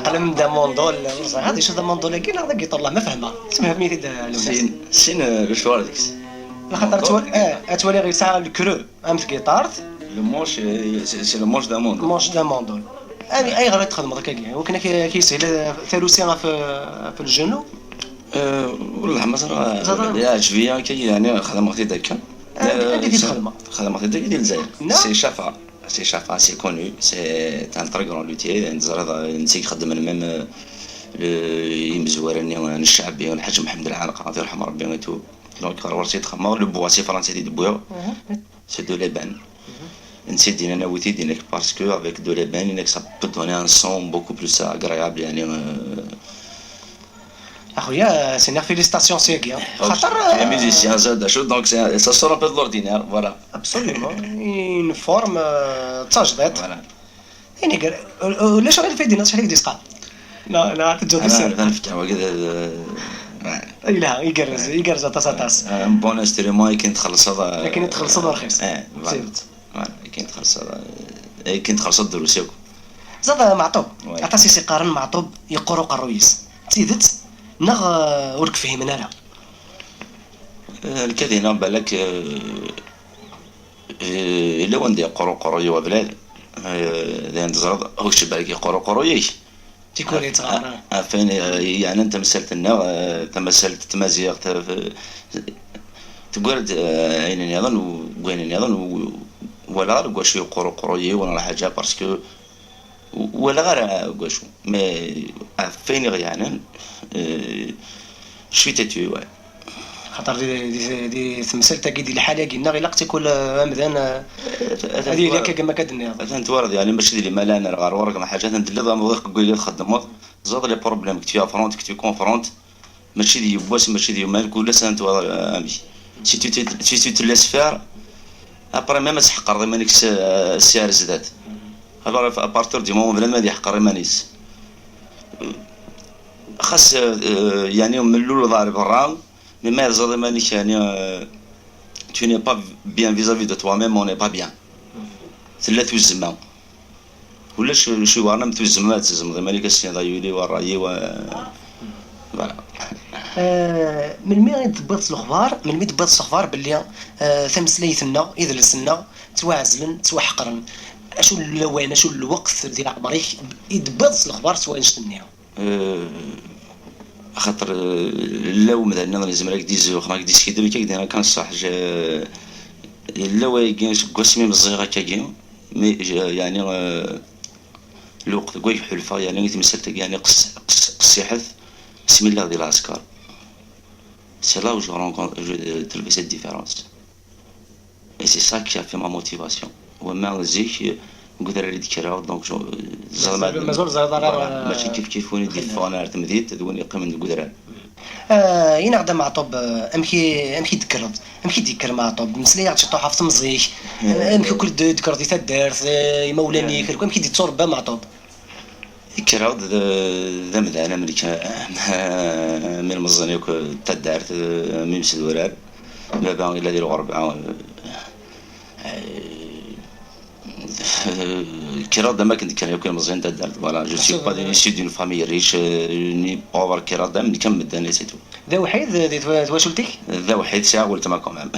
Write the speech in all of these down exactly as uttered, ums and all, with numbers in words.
Alem d amundul, ur ẓriɣ ad icu d amundul-agi neɣ d agiṭar, la ma fehmeɣ. Sefhem-iyi-t-id, a Lwennas. C'est une, c'est une, euh, le choix deg-s. Laxaṭer amundul, attwal-, eh, attwaliɣ yesɛa lekru am tgiṭart. Le manche, euh, c'est, c'est le manche d'un mandul. Manche d'un mandul. Ay-, ayɣer i txedmeḍ akkagi? Wakken ad k-, ad k-yeshil tarusi ɣef, ɣef lǧenu? Euh, wellah ma ẓriɣ, yeɛǧeb-iyi akka, yeɛni xedmeɣ-t-id akka. Anda, anda i t-id-txedmeḍ? Xedmeɣ-t-id akka di Lezzayer. C'est Chafa. C'est Chafa, c'est connu, c'est un très grand luthier. Teẓriḍ, netta i ixeddmen même, euh, le, imezwura-nni n ccaɛbi, Lḥaǧ Mḥemmed Lɛanqa, ad t-yerḥem Rebbi et tout. Donc, ɣer ɣur-s i d-xedmeɣ, le bois, c'est Fransa i d-wwiɣ. C'est de l'ébène. Netta i d-yennan awi-t-id, yenna-k, parce que avec de l'ébène, yenna-k, ça peut donner un son beaucoup plus agréable, yeɛni, euh, Axuya, siniɣ félicitations syagi. Xaṭer, tu es musicien, ça, d acu, donc c'est, ça sort un peu de l'ordinaire, voilà. Absolument. Une forme, euh, d tajdiṭ. Voilà. Iniger, ulac aɣilif ad d-tiniḍ acḥal i k-d-yesqam? Neɣ, neɣ ad teǧǧeḍ. Ad nefk wagi d, d, yelha, igerrez, igerrez aṭas, aṭas. Un bon instrument akken txellṣeḍ, euh, akken i txellṣeḍ rxis. Eh, voilà. Voilà, akken txellṣeḍ, eh, akken txellṣeḍ drus akk. Ẓad, a Meɛṭub, aṭas i s-iqqaren Meɛṭub yeqqur uqerruy-is. D tidet, neɣ, eh, ur k-fhimen ara? Eh, nekk ad iniɣ balak, eh, eh, yella wanda yeqqur uqerruy-iw a Blal. Eh, d ayen teẓriḍ, kečč balak yeqqur uqerruy-ik. Tikwal yettɣar. Ɣef wayen, eh, yeɛnan tamsalt-nneɣ, eh, tamsalt n tmaziɣt, eh, teggar-d, eh, ayen nniḍen u, deg wayen nniḍen u, walaɣ ara deg wacu yeqqur uqerruy-iw neɣ lḥaǧa, parce que u, walaɣ ara deg wacu. Mais ɣef wayen i ɣ-yeɛnan, eh, je suis têtu, ouais. Xaṭer di, di, di temsalt-agi, di lḥala-agi-nneɣ, ilaq tikwal, eh, amdan, eh, ad yili akka am akka d-nniḍ. Atan twaraḍ, yeɛni mačči d limal ara nerr ɣer ɣur-k neɣ ḥaǧa, atan telliḍ am ɣur-k deg wigi txeddmeḍ, teẓriḍ les problèmes que tu affrontes, que tu confrontes, mačči d yiwwas, mačči d yumal, kul ass atan twaraḍ, eh, amek. Si tu te, si tu te laisses faire, après même ad tḥeqqreḍ iman-ik s, s ar zdat. Alors, à partir du moment bnadem ad yeḥqer iman-is, xas, eh, yeɛni melluleḍ ar berra, mais ma yerẓaḍ iman-ik, yeɛni, eh, tu n'es pas bien vis-à-vis de toi-même, on n'est pas bien. Tella tuzzma. Ulac acu iweɛren am tuzzma, ad tezzmeḍ iman-ik, ad s-tiniḍ a yuli wa ṛṛay-iw, eh, voilà. Eh, melmi i d-tewwiḍ s lexbar, melmi i d-tewwiḍ s lexbar belli, eh, tameslayt-nneɣ, idles-nneɣ, ttwaɛezlen, ttwaḥeqren? Acu n lawan, acu n lweqt di leɛmer-ik i d-tewwiḍ s lexbar s wannect-nni? Eh, axaṭer, eh, yella umdan nniḍen yezmer ad k-d-izux neɣ ad k-d-iskiddeb, akka ak-d-yenna kan ṣṣeḥ, je-, yella wayagi seg wasmi meẓẓiyeɣ akkagi, mi, je-, yeɛni, eh, lweqt deg wayeg ḥulfaɣ, yeɛni i temsalt-agi, yeɛni qess-, qess-, qessiḥet, asmi lliɣ di lɛesker. C'est là où je rencontre, je, je trouve cette différence. Et c'est ça qui a fait ma motivation. Wamma zik, deg udrar i d-kkreɣ, donc, je, mazal, mazal ur teẓriḍ ara, voilà, euh, mačči kif kif win i d-yeffɣen ar temdint d win yeqqimen deg udrar. Ah, ini-aɣ-d a Meɛṭub, ah, amek i, amek i d-tekkreḍ? Amek i d-yekker Meɛṭub? Meslay-aɣ-d ciṭuḥ ɣef temẓi-k. Eh. Amek akk i d-tekkreḍ di taddart, eh, imawlan-ik, amek i d-yetturebba Meɛṭub? Kkreɣ-d d, d amdan am nekk, am ilmeẓyen akk n taddart, am imesdurar. Baba yella di lɣerba, eh, kkreɣ-d am akken d-kkren akk ilmeẓyen n taddart. Voilà, je suis pas issu d'une famille riche, euh, ni pauvre, kkreɣ-d am nekk am medden, et c'est tout. D awḥid di twa-, twacult-ik? D awḥid, sɛiɣ weltma quand même.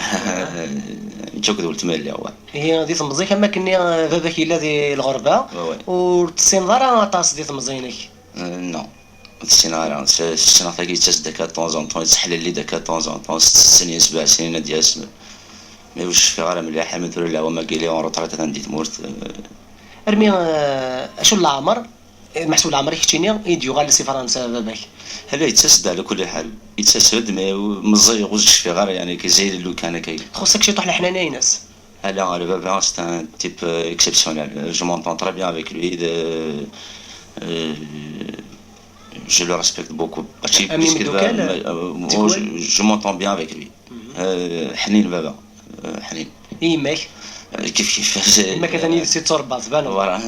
Nekk akked weltma i lliɣ, wa. Ihi, di temẓi-k, am wakken-nni, eh, baba-k yella di lɣerba, ur tessineḍ ara aṭas di temẓi-inek? Eh, non. Ur tessineɣ ara. S-, ssneɣ tagi yettas-d akka de temps en temps, yettḥellil-d akka de temps en temps, s setta snin, sebɛa snin ad d-yas. Mais ur cfiɣ ara mliḥ, armi tura lɛawam-agi, il est en retraite atan di tmurt. Eh. Armi, eh, acu n leɛmer? Eh, meḥsub leɛmer-ik keččini i d-yuɣal si Fransa baba-k? Hala, yettas-d ɛla kulli ḥal. Yettas-d, mais meẓẓiyeɣ, ur cfiɣ ara, yeɛni, zayel lukan akka. Txuṣṣ-ak ciṭuḥ leḥnana-ines? Hala, le baba, c'est un type, euh, exceptionnel. Je m'entends très bien avec lui. De, euh, je le respecte beaucoup. Mačči am parce que imeddukal, euh, euh, moi, tikwal? Je, je m'entends bien avec lui. Euh, ḥnin baba. Euh, ḥnin. I yemma-k? Euh, kif kif. Yemma-k atan yid-s i d-turebba, tbaneḍ. Voilà.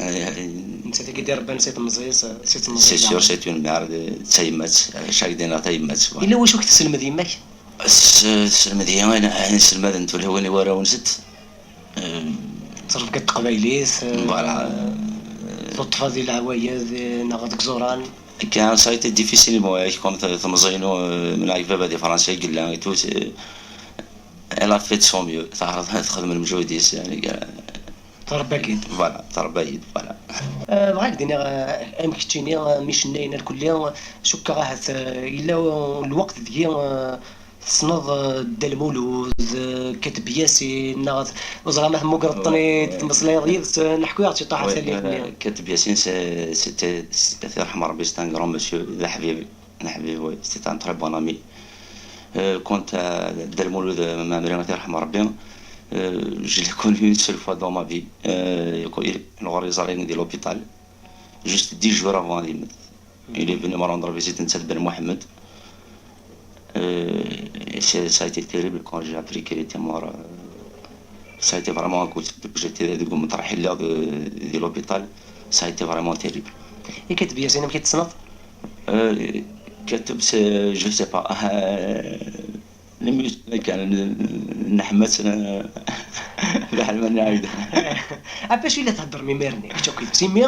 Nettat i d-irebban si temẓi-s, si temẓi-s. C'est sûr, c'est une mère, de, d tayemmat. Euh, chaque dinna tayemmat, voilà. Yella wacu k-tesselmed yemma-k? S-, tesselmed-iyi ayen, ayen sselmadent tulawin i warraw-nsent. Euh, ttrebga n teqbaylit, euh, voilà, euh, teṭṭfeḍ di leɛwayed, eh, neɣ deg iẓuran? Kan, ça a été difficile, moi, comme t-, temẓi-inu, euh, mneɛ baba di Fransa i yella, et tout, c'est, elle a fait de son mieux. Teɛreḍ ad texdem lmeǧhud-is, yani, euh, tṛebba-k-id. Voilà, tṛebba-yi-d, voilà. Euh, bɣiɣ ad k-d-iniɣ, euh, am keččini, euh, mi cennayen irkelli, cukkeɣ ahat, euh, yella lweqt deg-i, euh, tessneḍ, euh, Dda Lmulud, euh, Kateb Yasin, neɣ ur ẓriɣ ma temmugreḍ-ten-id, temmeslayeḍ yid-sen, ḥku-yaɣ-d ciṭuḥ ɣef tallit-nni. Euh, Kateb Yasin, c'est, c'était, c'est, yerḥem Rebbi, c'est un grand monsieur, d aḥbib, d aḥbib, oui, c'était un très bon ami. Euh, quant à Dda Lmulud, euh, Mɛemmri, yerḥem Rebbi, euh, je l'ai connu une seule fois dans ma vie. Euh, il, il, di l'hôpital, juste dix jours avant ad yemmet. Il est venu me rendre visite, netta d Ben Mohamed. Euh, et c'est, ça a été terrible quand j'ai appris qu'il était mort. Euh, ça a été vraiment un coup de, j'étais deg umeṭreḥ i lliɣ de, di l'hôpital. Ça a été vraiment terrible. I Kateb Yasin, amek i t-tessneḍ? Euh, Kateb, c'est, je sais pas. Euh, les musiciens kan, n-, n-, neḥma-tt, n-, d aḥelma n lɛibad. Ɣef wacu i la theddrem imir-nni, kečč akked, imi,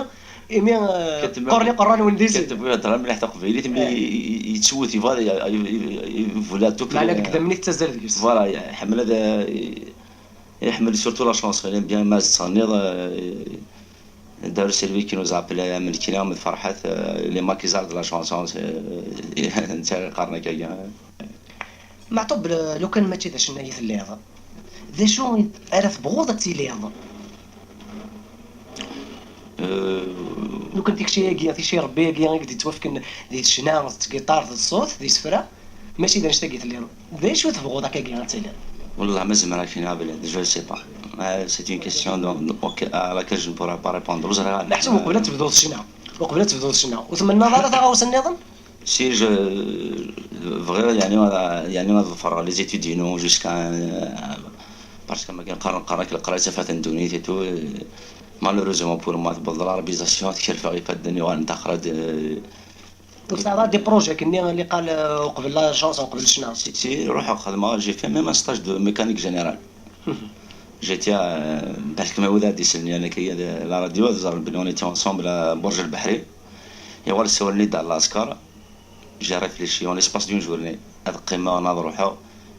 imi, euh, Kateb, qqaren iqerran-nwen d izi. Kateb ihedder mliḥ taqbaylit, mi, eh, i-, i-, yettwet, yebɣa ad i-, i-, i-, i-, voilà, tout. Meɛna deg idammen i tettazzal deg-s. Voilà, iḥemmel ad, i-, iḥemmel surtout la chanson, il aime bien ma tettɣenniḍ, euh, Daru c'est lui qui nous a appelé, am nekkini, am d Ferḥat, euh, les maquisards de la chanson, c'est, euh, netta i qqaren akka. Meɛṭub, lukan mačči d acennay i telliḍ, d acu ara tebɣuḍ ad tiliḍ? Euh, lukan tikci-agi, tikci Rebbi-agi i k-d-yettwafken di ccna, d tgiṭart, d ṣṣut, d isefra, mačči d annect-agi telliḍ. D acu tebɣuḍ akkagi ad tiliḍ? Wallah, ma zemreɣ ad k-iniɣ abrid, je sais pas. Euh, c'est une question donc, donc, à laquelle je ne pourrais pas répondre. Ur ẓriɣ ara. Meḥsub uqbel ad tebduḍ ccna, uqbel ad tebduḍ ccna, ur tmennaḍ ara taɣawsa nniḍen? Si, je, bɣiɣ, yani, ad, yani, ad ḍefreɣ les études-inu jusqu'à, euh, parce que ma kan qqaren, qqaren-ak leqraya d tafat n ddunit et tout, euh, malheureusement pour moi, tewweḍ la réalisation, tkerfeɣ ifadden yuɣalen d axrad, euh, Ur tesɛiḍ ara des projets-nni li qal, euh, uqbel la chanson, uqbel ccna? Si, si, ruḥeɣ xedmeɣ, j'ai fait même un stage de mécanique générale. J'étais, euh, balak ma wid ad d-isellen, yani, akka, la radio, ad ẓren belli on était ensemble à Burj El Bahri. Yuɣal ssawlen-iyi-d ɣer laskar. J'ai réfléchi en l'espace d'une journée. Ad qqimeɣ neɣ ad ruḥeɣ.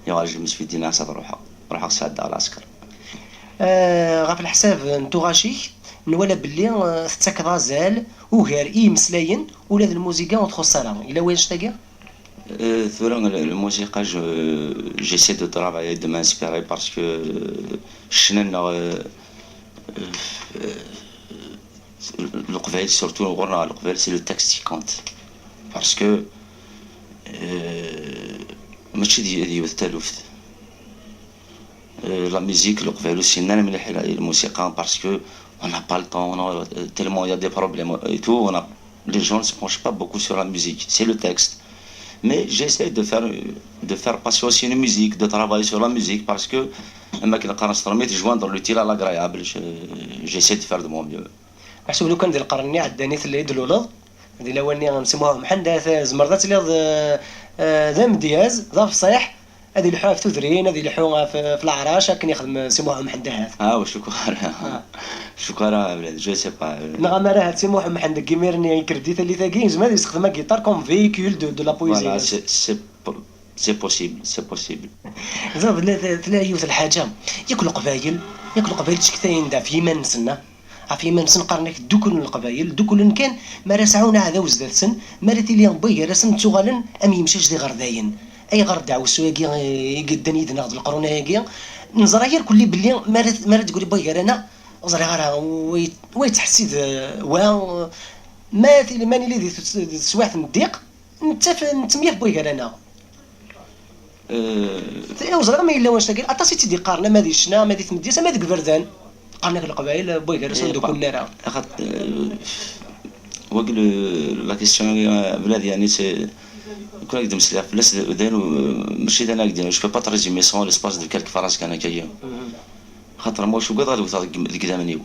Yuɣal je me suis dit, nas, ad ruḥeɣ. Ruḥeɣ sɛeddaɣ laskar. Euh, ɣef leḥsab n tuɣac-ik, nwala belli, euh, tettakeḍ azal ugar i yimeslayen, ula d lmuziga ur txuṣṣ ara. Yella wannect-agi? Euh, tura, le, le musiqa, je, j'essaie de travailler, de m'inspirer parce que, euh, ccna-nneɣ, euh, euh, Leqbayel, surtout ɣur-neɣ Leqbayel, c'est le texte qui compte. Parce que, euh, mačči d, d yiwet taluft. Euh, la musique, Leqbayel ur ssinen ara mliḥ la, la musiqa, parce que on n'a pas le temps, on a, tellement il y a des problèmes et tout, on a, les gens ne se penchent pas beaucoup sur la musique. C'est le texte. Mais j'essaie de faire, de faire passer aussi une musique, de travailler sur la musique, parce que, am akken qqaren s tṛumit, joindre l'utile à l'agréable, je, j'essaie de faire de mon mieux. Meḥsub lukan di lqern-nni iɛeddan i tella i d-tluleḍ, di lawan-nni n Si Muḥ Umḥend, tzemreḍ ad tiliḍ, eh, eh, d amedyaz, d afṣiḥ, ad ilḥu ɣef tudrin, ad ilḥu ɣef, ɣef leɛrac, akken yexdem Si Muḥ Umḥend ahat. Ah, ur cukkeɣ ara. Ah. Cukkeɣ ara, je sais pas. Neɣ amar ahat Si Muḥ Umḥend deg imir-nni yekker-d i tallit-agi, yezmer ad yessexdem agiṭar comme véhicule de, de la poésie. Voilà, c'est, c'est po-, c'est possible, c'est possible. Ẓer, tella, tella yiwet lḥaǧa, yak Leqbayel, yak Leqbayel ttcektayen-d ɣef yiman-nsen, a? Ɣef yiman-nsen qqaren-ak dduklen Leqbayel, dduklen kan mi ara sɛun aɛdaw zdat-sen, mi ara tili wway gar-asen ttuɣalen am yemcac d iɣerdayen. Ayɣer ddeɛwessu-agi i yeddan yid-neɣ d leqrun-agi? Neẓra irkelli belli mi ara, mi ara d-tegri wway gar-aneɣ, ur ẓriɣ ara, wa yet-, wa yettḥessid, eh, wa, ma tili, ma nili di tes-, di teswiɛt n ddiq, nettaf-, nettemyaf wway gar-aneɣ. Euh, ur ẓriɣ ma yella wanect-agi, aṭas i tt-id-yeqqaren, ama di ccna, ama di tmedyazt, ama deg iberdan. Qqaren-ak Leqbayel, wway gar-asen ur ddukulen ara. Axaṭ-, euh, wagi le, la question-agi, euh, bnadi, yani, c'est, kul ak-d-mmeslayeɣ fell-as, d, d ayen, euh, mačči d ayen ak-d-, je peux pas te résumer ça en l'espace de quelques phrases kan akkagi. Mhm. Xaṭer moi, ur ugadeɣ ad wteɣ deg, deg idammen-iw.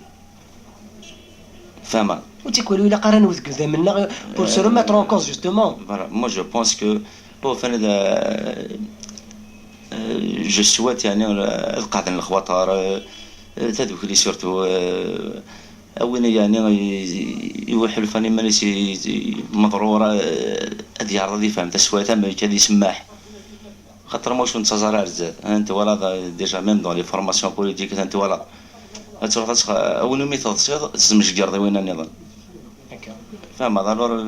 Fahmeɣ. Ur tikwal ur ilaq ara newwet deg idammen-nneɣ pour se remettre en cause, justement. Voilà, moi je pense que, bon, fana, euh, euh, je souhaite, yani, euh, ad qeɛden lexwaṭer, euh, euh, tadukli surtout, euh, A win yeɛni i, i, iḥulfan iman-is i, i, meḍrur, eh, ad yeɛreḍ ad yefhem taswiɛt am nekk, ad isemmeḥ. Xaṭer ma ur nettaẓ ara ar zdat. Anta twalaḍ, eh, déjà même dans les formations politiques, anta twalaḍ. Ad truḥ ad tx-, a win umi teḍsiḍ, tzemjegreḍ i winna nniḍen. Fehmeḍ, alors,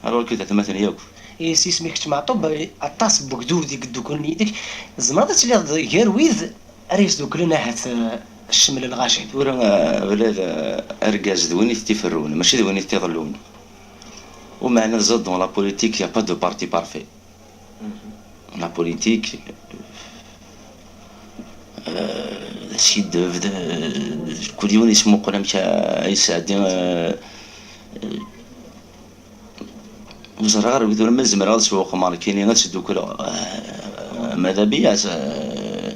alors que d atmaten yakk. Yes, isem-ik kečč Meɛṭub, aṭas n wegdud i yedduklen yid-k. Tzemreḍ ad tiliḍ gar wid ara yesduklen ahat, eh, ccem n lɣaci. Tura, eh, Blad, eh, argaz d win i t-iferrun, mačči d win i t-iḍellun. Umeɛna tẓiḍ, dans la politique, y a pas de parti parfait. La politique, euh, d askiddeb, d, kul yiwen yesmuqul amek ay yesɛeddi, euh, ur ẓriɣ ara, tura ma zemreɣ ad sewwqeɣ nekkini ad sdukleɣ, euh, ma d abias, euh,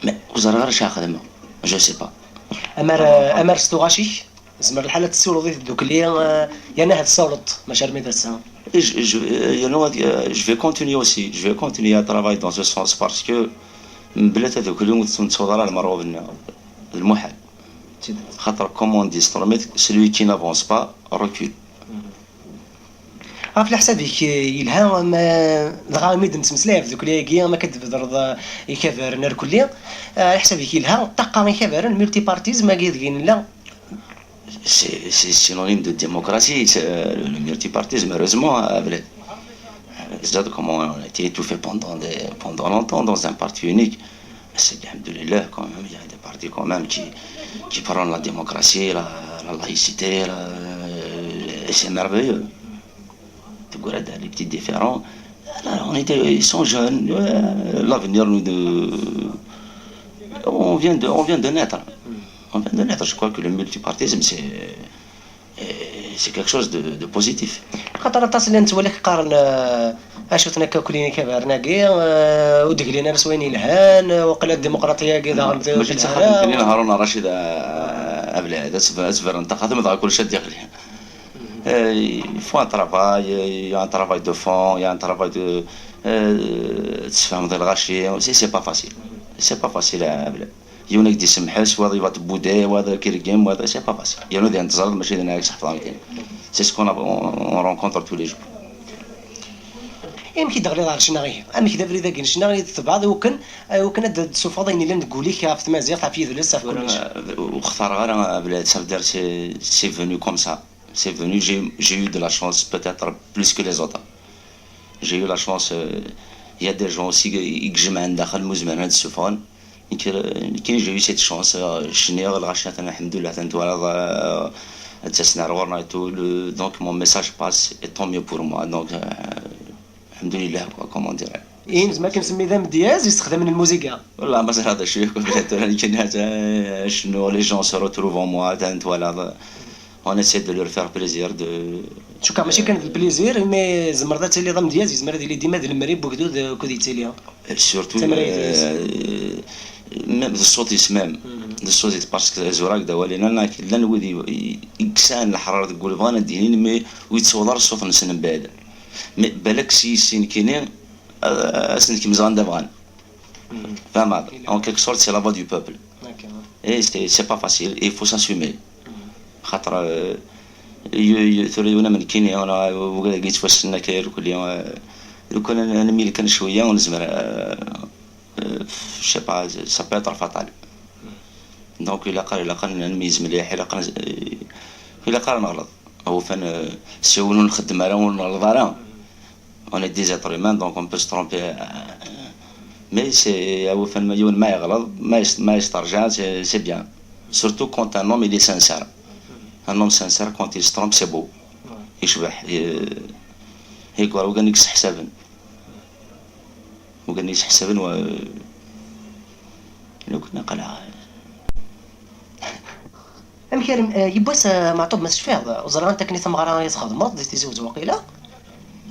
mais ur ẓriɣ ara acu ara xedmeɣ, je sais pas. Amar, amar s tuɣac-ik? Tezmer lḥal ad tessiwleḍ i tdukli, eh, yerna ad tessawleḍ, maca armi d ass-a. Et je, je, euh, you know, euh, je vais continuer aussi. Je vais continuer à travailler dans ce sens parce que mebla tadukli ur tettwaḍ ara lmerɣub-nni. D lmuḥal. Xaṭer, comme on dit s tṛumit, celui qui n'avance pas, recule. Ɣef leḥsab-ik, eh, yelha, ma, dɣa imi d-nettmeslay ɣef tdukli-agi, ma akka d-tbedreḍ, eh, ikabaren irkelli, eh, leḥsab-ik yelha, ṭṭaqa ikabaren, multipartisme-agi deg i nella? C'est, c'est synonyme de démocratie, c'est, euh, le multipartisme, heureusement, hein, Ablaï. Zad, comme on a été étouffé pendant des, pendant longtemps dans un parti unique. C'est, alhamdoulilah, quand même, il y a des partis quand même qui, qui prônent la démocratie, la, la laïcité, la, et c'est merveilleux. Tu vois, les petits différends, là, on était, ils sont jeunes, euh, l'avenir, nous, de, on vient de, on vient de naître. On vient de naître. Je crois que le multipartisme, c'est, euh, c'est quelque chose de, de positif. Xaṭer aṭas llan ttwaliɣ qqaren, eh, acu-ten akka akk ikabaren-agi, eh, ur d-glin ara s wayen yelhan, eh, waqila ddemqraṭiyya-agi daɣen. Mačči d taxatemt-nni n Harun Racid, eh, Ablaï, ad tb-, ad tberren taxatemt, dɣa kullec ad d-yeɣli. Euh, il faut un travail, euh, il y a un travail de fond, il y a un travail de, euh, tessefhmeḍ i lɣaci, c'est, c'est pas facile. C'est pas facile, euh, yiwen ad k-d-isemḥes, wayeḍ ad t-tbuddiḍ, wayeḍ ad k-ireggem, wayeḍ, c'est pas facile. Yiwen ad teẓreḍ mačči d nekk i k-iseḥfaḍen kan. C'est ce qu'on a, on, on rencontre tous les jours. Amek i d-teɣliḍ ɣer ccna ihi? Amek d abrid-agi n ccna i d-tebɛeḍ i wakken, i wakken ad d-tessufɣeḍ ayen yellan deg wul-ik ɣef tmaziɣt, ɣef yidles, ɣef kullec? Ur xtareɣ ara, euh, Ablaï, ça veut dire c'est, c'est venu comme ça. C'est venu, j'ai, j'ai eu de la chance, peut-être plus que les autres. J'ai eu la chance, euh, il y a des gens aussi i ijemɛen daxel, ma ur zmiren ad d-ssufɣen. Nekk, euh, nekkini, j'ai eu cette chance, euh, cniɣ, lɣaci atan, alhamdulillah, atan twalaḍ, euh, ad d-asen ar ɣur-neɣ et tout, le, donc mon message passe, et tant mieux pour moi. Donc, euh, alhamdulillah, quoi, comme on dirait. Ihi nezmer ad k-nsemmi d amedyaz yessexdamen lmuziga? Wallah, ma ẓriɣ d acu yakk, tura nekkini, atan, euh, cennuɣ, les gens se retrouvent en moi, atan twalaḍ, on essaie de leur faire plaisir, de... Cukkeɣ mačči kan d lplézir, mais tzemreḍ ad tiliḍ amedyaz, yezmer ad yili dima d lemri n wegdud akked yettili. Surtout, euh, même d ṣṣut-is même. D ṣṣut-is, parce que azwar-agi d awal-ina, llan wid i, i, i yesɛan leḥrara deg wul bɣan ad d-inin, mais ur yettwaḍ ara ṣṣut-nsen mbeɛd. Mais balak s yis-i nekkini, euh, ad sen-kemzeɣ anda bɣan. Fehmeḍ? En quelque sorte, c'est la voix du peuple. Et c'est, c'est pas facile, il faut s'assumer. Xaṭer, euh, y-, y-, tura yiwen am nekkini, wigad-agi yettwassnen akka irkelli, euh, lukan ad, ad nemlil kan cwiya, ur nezmer, euh, euh, je sais pas, ça peut être fatal. Donc, ilaq, ilaq ad nemyez mliḥ, ilaq ad, ilaq ara neɣleḍ. Awufan, euh, si win ur nxeddem ara, ur nɣelleḍ ara, on est des êtres humains, donc on peut se tromper, euh, mais c'est, awufan, ma yiwen ma yeɣleḍ, ma yes-, ma yesterǧa, c'est, c'est bien. Surtout quand un homme, il est sincère. Un homme sincère, quand il se trompe, c'est beau. Yecbeḥ, euh, yeggura wigad i yesseḥsaben. Wigad i yesseḥsaben wa, lukan aql-aɣ. Amek armi, eh, yiwwas, eh, Meɛṭub, ma tecfiḍ, ur ẓriɣ anta akken i tameɣra i txedmeḍ di Tizi Wezzu waqila,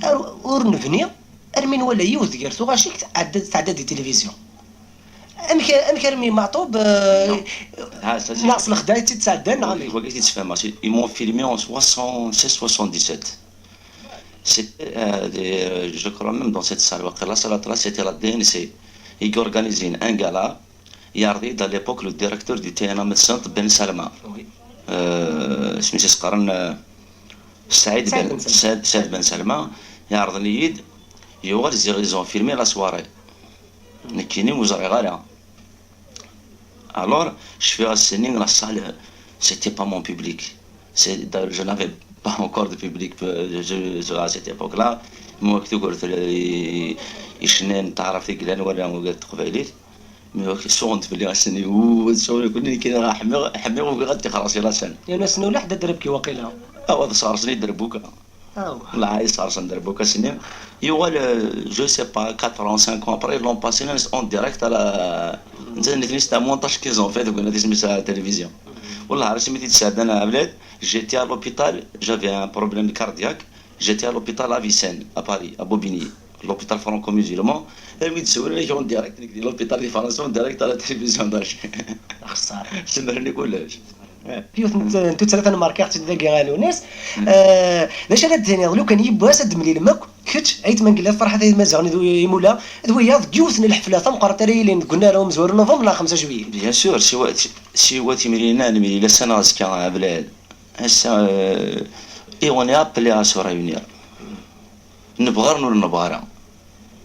ar-, ur nebni armi nwala yiwet gar tuɣac-ik tɛedda, tɛedda di tilivizyu. Amek, amek armi Meɛṭub, eh, neɣ s lexdeɛ i tt-id-sɛeddan, neɣ amek? Wagi i t-id-sfehmeɣ, ils m'ont filmé en soixante-seize soixante-dix-sept. C'était, euh, des, euh, je crois même dans cette salle, waqila la salle, c'était la D N C. Ils organisaient un gala. Yeɛreḍ-iyi-d à l'époque le directeur du T N A médecin Ben Salma. Oui. Euh, isem-is qqaren, euh, Saɛid Saɛid Ben, Ben Salma. Saɛid, Saɛid Ben Salma. Yeɛreḍ-iyi-d, yuɣal ziɣ ils ont filmé la soirée. Nekkini ur ẓriɣ ara. Alors, cfiɣ ass-nni la salle, c'était pas mon public. C'est, d'ailleurs, je n'avais pas encore de public, euh, je, je, à cette époque-là. Moi, que tu, euh, i, i cennayen n taɛrabt i yellan wala ugar n teqbaylit. Mais ok, suɣent fell-i ass-nni, uu, suɣen kunni nekkini ḥmiɣ, ḥmiɣ ugiɣ ad ṭixreɣ si la scène. Yerna ass-nni ulaḥ d adrebki waqila. Awa, ad sɣersen i derbuka. Aw. Wallaahi, sɣersen derbuka ass-nni. Yuɣal, euh, je sais pas, quatre ans, cinq ans après, ils l'ont passé en direct à la, netta nitni, c'est un montage qu'ils ont fait, deg wannat isem-is à la télévision. Wallaahi, ar asmi t-id-sɛeddan a Blad, j'étais à l'hôpital, j'avais un problème cardiaque, j'étais à l'hôpital Avicenne, à Paris, à Bobigny, l'hôpital franco-musulman. Armi d-sawlen-ak en direct, nekk di l'hôpital di Fransa, en direct à la télévision d'Alger. Xsara. Semren-ik ulac. Yiwet n t-, n tuttra tanemmarkiɣ-tt-id dagi a Lewnis. Eh, d acu ara d-tiniḍ, lukan yiwwas ad d-temlilem akk, kečč, Ayt Mengellat, Ferḥat Ayt Maziɣ, d Imula, d wiyaḍ deg yiwet n lḥefla tameqqrant ara yilin deg unnar umezwaru n novembre neɣ xemsa juillet? Bien sûr, siwa, siwa timlilin-a, nemlil ass-a neɣ azekka, a Blad. Ass-a, euh, et on est appelé à se réunir. Nebɣa ur nebɣa ara.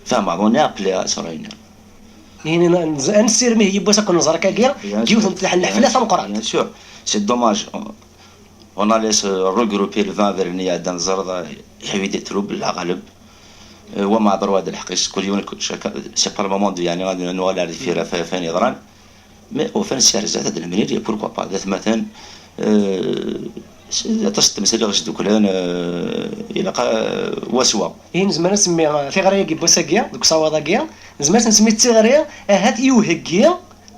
Fehmeḍ, on est appelé à se réunir. Ihi, n-, n-, ad nessirem ihi yiwwas ad ken-nẓer akkagi, bien sûr, yiwet n tleḥ-, bien lḥefla sûr, tameqqrant. Bien sûr. C'est dommage. On, on allait se regrouper le vingt avril-nni iɛeddan, teẓriḍ, il y a eu des troubles, la ɣaleb. Euh, wa meɛdur wa d lḥeqq-is, kul yiwen, chacun, c'est pas le moment de, yeɛni, ad nuɣal ar deffir ɣef, ɣef wayen yeḍran. Mais ufan sya ar zdat ad nemlil, pourquoi pas, d atmaten, euh, s-, aṭas n temsal i ɣ-isduklen, euh, ilaq, euh, wa s wa. Ihi nezmer ad nsemmi, euh, tiɣri-agi n wass-agi, deg usawaḍ-agi, nezmer ad nsemmi d tiɣri, ahat i uheggi n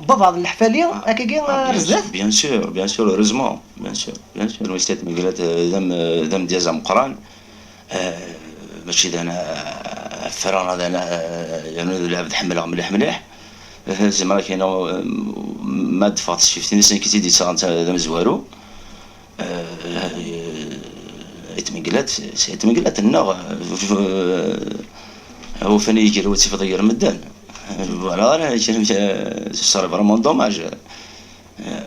babeɛḍ n leḥfali, ah, akkagi, ah, ar bien zdat? Sûr, bien sûr, bien sûr, heureusement, bien sûr, bien sûr, Lewnis Ayt Mengellat, euh, d am-, d amedyaz ameqqran. Eh, mačči d ana, afran ad ana, eh, yernu d lɛebd ḥemmleɣ mliḥ mliḥ. Eh, zemreɣ kina, eh, ma d-teffeɣ tesfift-nni, s nekk i tt-id-yettaɣen d ta-, d amezwaru. Eh, Ayt Mengellat, s Ayt Mengellat nneɣ, eh, ufan-iyi gar, ur tt-ifeḍ gar medden. Eh, voilà, ara kra, eh, ce serait vraiment dommage. Euh,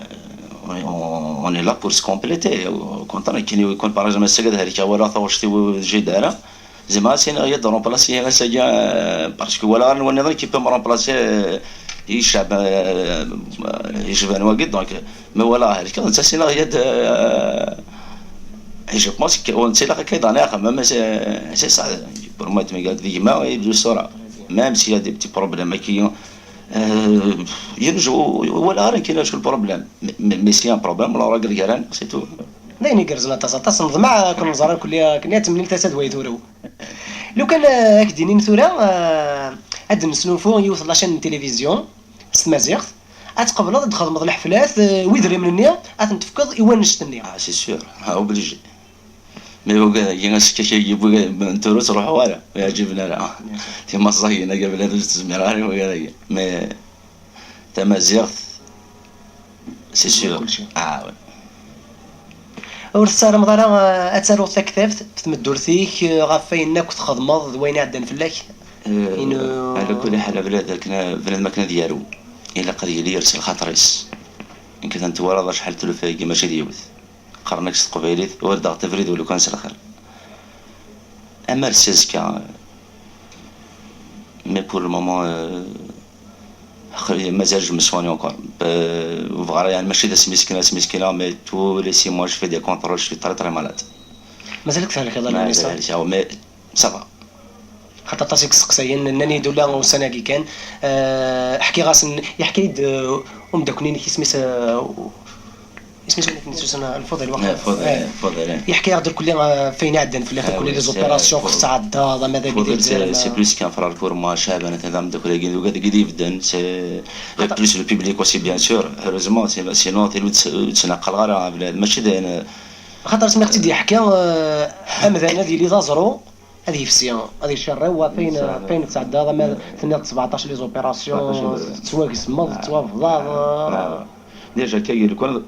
on, on, on est là pour se compléter. Au contraire, nekkini, u-, kon, par exemple, ass-agi ad helkeɣ, walaɣ taɣect-iw ur tjid ara, zemreɣ ad s-iniɣ ya d-remplacer ass-agi, euh, parce que walaɣ ara anwa nniḍen qui peut me remplacer, euh, yecɛeb, euh, yecban wagi, donc, ma walaɣ helkeɣ, netta s-iniɣ ya d, euh, et je pense que, oh, netta ilaq akka iḍan axemmem, mais c'est, c'est ça, pour moi, d gma et de sœur, même s'il y a des petits problèmes, qui, Euh, yenj, ur walaɣ ara nekkin acu le problème. Mais, mais, mais c'est un problème, la règle gar-aneɣ, c'est tout. D ayen igerrzen aṭas, aṭas n ḍmeɛ, akken nẓer akkelli, akken ad temlil tasa d way turew. Lukan, eh, ad k-d-inin tura, eh, ad d-nesnulfu yiwet n la chaîne n tilivizyu s tmaziɣt, ad tqebleḍ ad d-txedmeḍ leḥflat, eh, u idrimen-nni ad ten-tefkeḍ i wannect-nni. Ah, c'est sûr, ah, obligé. Mais wigad-agi, askak-agi, wigad n turu ttruḥu ara, ur yeɛǧiben ara. Timaẓẓagin-agi, bnadem ur tezmir ara i wigad-agi. Mais tamaziɣt, c'est sûr. Kulci. Ah, ouais. Ur tessarameḍ ara, eh, ad taruḍ taktabt f tmeddurt-ik, eh, ɣef wayen akk txedmeḍ d wayen iɛeddan fell-ak? Eh, inu- ala kulli ḥal, bnad-, akken, bnadem akken ad yaru, ilaq ad yili yers lxaṭer-is. Nekk ad twalaḍ acḥal tlufa-agi mačči d yiwet. Qqaren-ak s teqbaylit, ur d-aɣet abrid ulukan s lxir. Amar s azekka, mais pour le moment, euh, xri-, mazal je me soigne encore. Euh, bɣiɣ, yeɛni, mačči d asmiskin, asmiskineɣ, mais tous les six mois, je fais des contrôles, je suis très, très malade. Mazal-k thelkeḍ a Lewnis? Mazal helkeɣ, mais ça va. Xaṭer aṭas i yesteqsayen, nnan-iyi-d ula ussan-agi kan. Eh, ḥkiɣ-asen, yeḥka-yi-d, eh, umeddakel-inek, isem-is, eh, isem-is win akken yettwasen, Lfuḍil, waqila. Eh, Fuḍil, eh, Fuḍil, eh. Yeḥka-yaɣ-d irkelli, eh, ɣef wayen iɛeddan fell-ak, ah, irkelli oui, les opérations, eh, xef tɛeddaḍ, ama d abrid, c'est, c'est plus qu'un frère pour moi, Caɛban, atan d ameddakel-agi, d ugad-agi i d-ibedden, c'est, xaṭer, plus le public aussi, bien sûr, heureusement, c'est, sinon, ur tt-, ur ttnaqaleɣ ara, mačči d ayen, eh, xaṭer asmi ɣ-tt-id-yeḥka, eh, amdan ad yili d aẓru, ad yefsi, ad icerrew ɣef wayen, ɣef wayen tesɛeddaḍ, ama tenniḍ sebɛeṭac les opérations, tettwagesmeḍ, tettwabḍaḍ. Déjà, akka, lukan,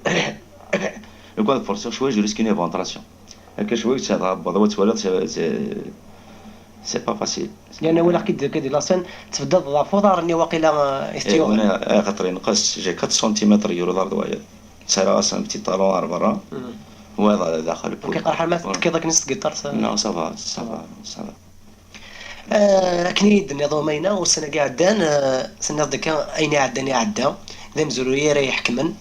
lukan ad forsiɣ cwiya, je risque une éventration. Akka cwiya, ad tɛebbaḍ, wa twalaḍ, c'est, c'est, C'est pas facile. Yerna walaɣ-k-id akka di la scène, tbeddeḍ ɣef uḍar-nni waqila, euh, i tettyaɣ. Wana, axaṭer yenqes, j'ai quatre centimètres ɣer uḍar d wayeḍ. Sɛiɣ-as un petit talon ar berra. Wayeḍ daxel. Ur k-iqerreḥ ara ma tekkiḍ akken s tgiṭart? Non, ça va, ça va, ça va. Euh, akken i d-tenniḍ umayna, ussan-agi iɛeddan, euh, tenniḍ-d akka ayen iɛeddan iɛedda, d amezruy ara iḥekmen.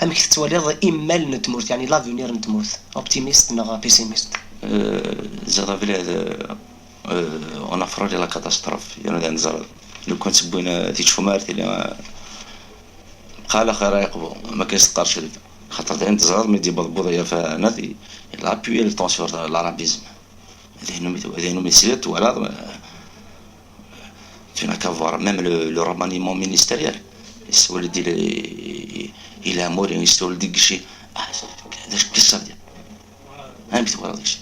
Amek tettwaliḍ imal n tmurt, yeɛni l'avenir n tmurt? Optimiste neɣ pessimiste? Euh, ziɣ abelɛid, euh, euh, on a frôlé la catastrophe. Yerna dayen teẓriḍ, lukan ttewwin, euh, tičfumar, tili, euh, qal axir ay qbu, ma kan s-teqqar celba. Xaṭer dayen teẓriḍ, mi d-yewweḍ Buḍayaf, euh, nadi, il a appuyé le temps sur l'arabisme. Dayen umi, dayen umi tesliḍ, twalaḍ, euh, tu n'as qu'à voir même le, le remaniement ministériel. Yessawel-d il est, il est amoureux, yessawel-d deg cci. Ah, qu'est-ce que ça veut dire? Amek twalaḍ deg cci?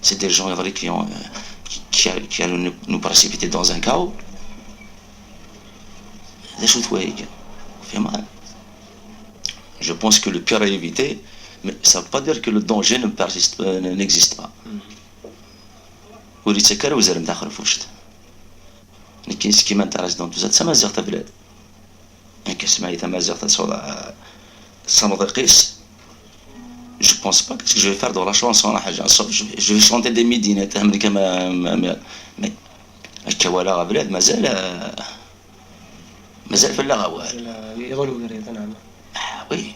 C'est des gens qui ont, euh, qui, qui, qui allons nous, nous précipiter dans un chaos. D acu-t wayagi? Fehmeɣ. Je pense que le pire à éviter, mais ça veut pas dire que le danger ne persiste, euh, n'existe pas. Ur yettak ara uzrem d axerfuct. Nekk, ce qui m'intéresse dans tout ça, d tamaziɣt, abelɛid. Nekk, asmi ay tamaziɣt ad tesɛuḍ, euh, s amḍiq-is, je pense pas que je vais faire de la chanson, la ḥaǧa, sauf je, je vais chanter des midinat, am nekk, am, am, am, mais akka walaɣ abelɛid, mazal, euh, mazal fell-aɣ awal. Mazal, euh, iḍul ubrid, naɛam. Ah, oui.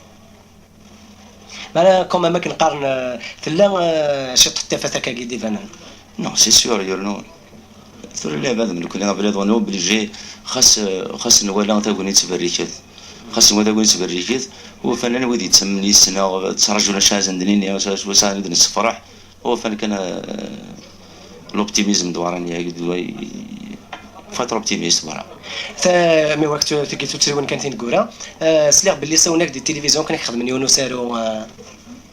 Mara, quand même, akken qqaren, euh, tella, euh, ciṭ n tafat akkagi d-ibanen. Non, c'est sûr, yernu tura lɛibad mnekkni abelɛid, on est obligé, xas, euh, xas nwala tagnit tberriket, xas nwala tagnit tberriket, ufan llan wid yettamen yes-neɣ, ttraǧun acu ara sen-d-nini, acu ara sen-d-nessefreḥ. Ufan kan, euh, l'optimisme d waran, faut être optimiste, voilà. Ta, mi wak tu-, tagi tuttriwin kan tineggura, euh, sliɣ belli sawnek di tilivizyon kan ak-xedmen yiwen usaru, euh,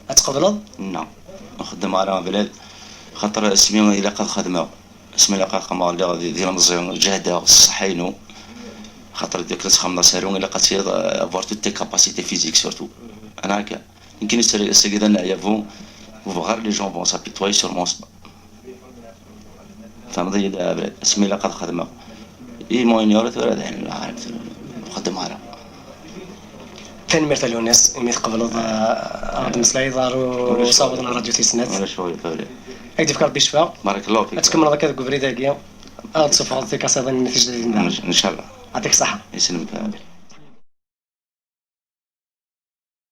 ad tqebleḍ? Non, ur xeddmeɣ ara abelɛid, xaṭer asmi ilaq ad xedmeɣ, asmi ilaq ad xedmeɣ, lliɣ di, d ilemẓi, ǧehdeɣ s ṣṣeḥḥa-inu, xaṭer deg akken ad txedmeḍ asaru ilaq ad tiliḍ, euh, avoir toutes tes capacités physiques surtout. Ana akka. Nekkini s-, ass-agi d anaɛyabu, ur bɣiɣ ara les gens vont s'apitoyer sur mon sort. Tfehmeḍ-iyi-d, a Belɛid, asmi ilaq ad xedmeɣ. I moyen yura tura dayen, la, ur xeddmeɣ ara. Tanemmirt a Lwennas, imi tqebleḍ, uh, ad d-tmeslayeḍ ɣer usawaḍ n ṛṛadyu Tis Snat. Ulac ccɣel, a Belɛid. Ad k-d-yefk Ṛebbi ccfa. Barakallahu fik. Ad tkemmleḍ akka deg ubrid-agi. Ad d-tessufɣeḍ tikaṣiḍin tijdidin daɣen. Ncallah. Yɛṭik ṣṣeḥḥa. Yesselmek.